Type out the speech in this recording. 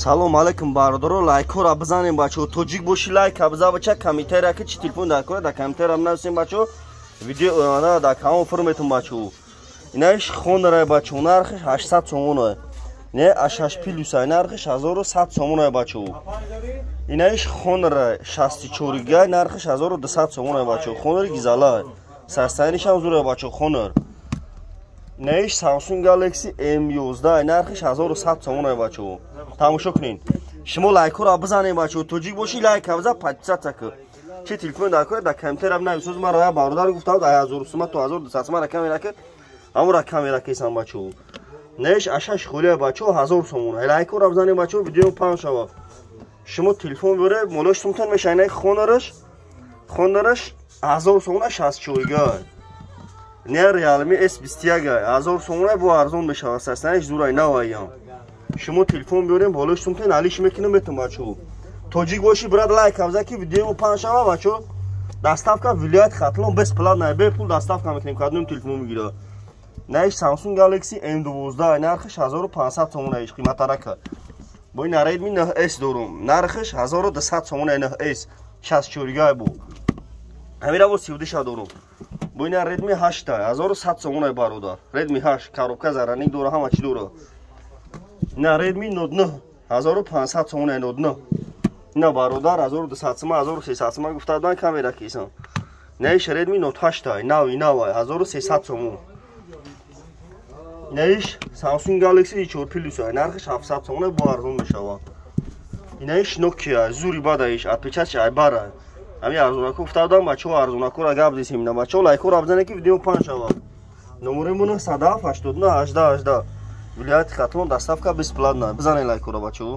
Салом алейкум, бародаро, лайкҳоро бизанем, бачаҳо. Тоҷик боши, лайка биза, бача. Комментария ки чи телефон дар кора, дар комментария бинависем, бачаҳо. Видео оянда дар канал фурметум, бачаҳо. Инаиш Хонора, бачаҳо, нархиш 800 сомона. Не, А6 плюс, нархиш 1100 сомона, бачаҳо. Инаиш Хонора 64 гай, нархиш 1200 сомона, бачаҳо. Хонори гизала. Состояниешам зура, бачаҳо, Хонор. Инаиш Samsung Galaxy M11, нархиш 1100 сомона, бачаҳо. Тамошо кунед. Шумо лайкҳоро бизанед, бачаҳо. Тоҷик боши, лайка биза, подписаться кун. Чи телефон дар кора, дар комментария бинавис. Ман роя бародар гуфтам, 1000 сума то 1200 сума ракам рака. Ҳамон ракам ракесам, бачаҳо. Неш ашаш холия, бачаҳо, 1000 сомона. Лайкҳоро бизанед, бачаҳо, видео паҳн шава. Шумо телефон биёре, молош сумтан меша. Инаи Хонораш 1000 сомона, 64 гай. Не, Realme S21 1000 сомона, бо арзон мешава. Состояниеш зурай, наваям. Шумо телефон биёрем, болош сумтан алиш мекунем, метум, бачаҳо. Тоҷик боши, брат, лайк биза, ки видео паҳн шава, бачаҳо. Доставка вилоят Хатлон бесплатно, бепул доставка мекунем, кадом телефон мегира. Наиш Samsung Galaxy M12, нархиш 1500 сомона, иш қиматарака. Бо ин Redmi 9S дорум. Нархиш 1200 сомона, 9S 64 гай бу. Ҳамира бо 32 ша дорум. Бо ин Redmi 8 1100 сомона, бародар. Redmi 8 коробка зарядник дора, ҳама чи дора. На Redmi Note 9 1500 сомона, Note 9. На бародар 1200 сома, 1300 сома гуфтадан, камера кисам. Наиш Redmi Note 8 нави нава 1300 сомон. Инаиш Samsung Galaxy 4 Plus, нархиш 700 сомона, бо арзон мешавад. Инаиш Nokia зури бадаиш, отпечатки айбара. Ами арзонако гуфтадам, бачаҳо, арзонакора гап десем, ина бачаҳо, лайкҳоро бизанед, ки видео паҳн шавад. Номерои мо 907 89 18 18. Вилояти Хатлон доставка бесплатно. Бизанед лайкҳоро, бачаҳо.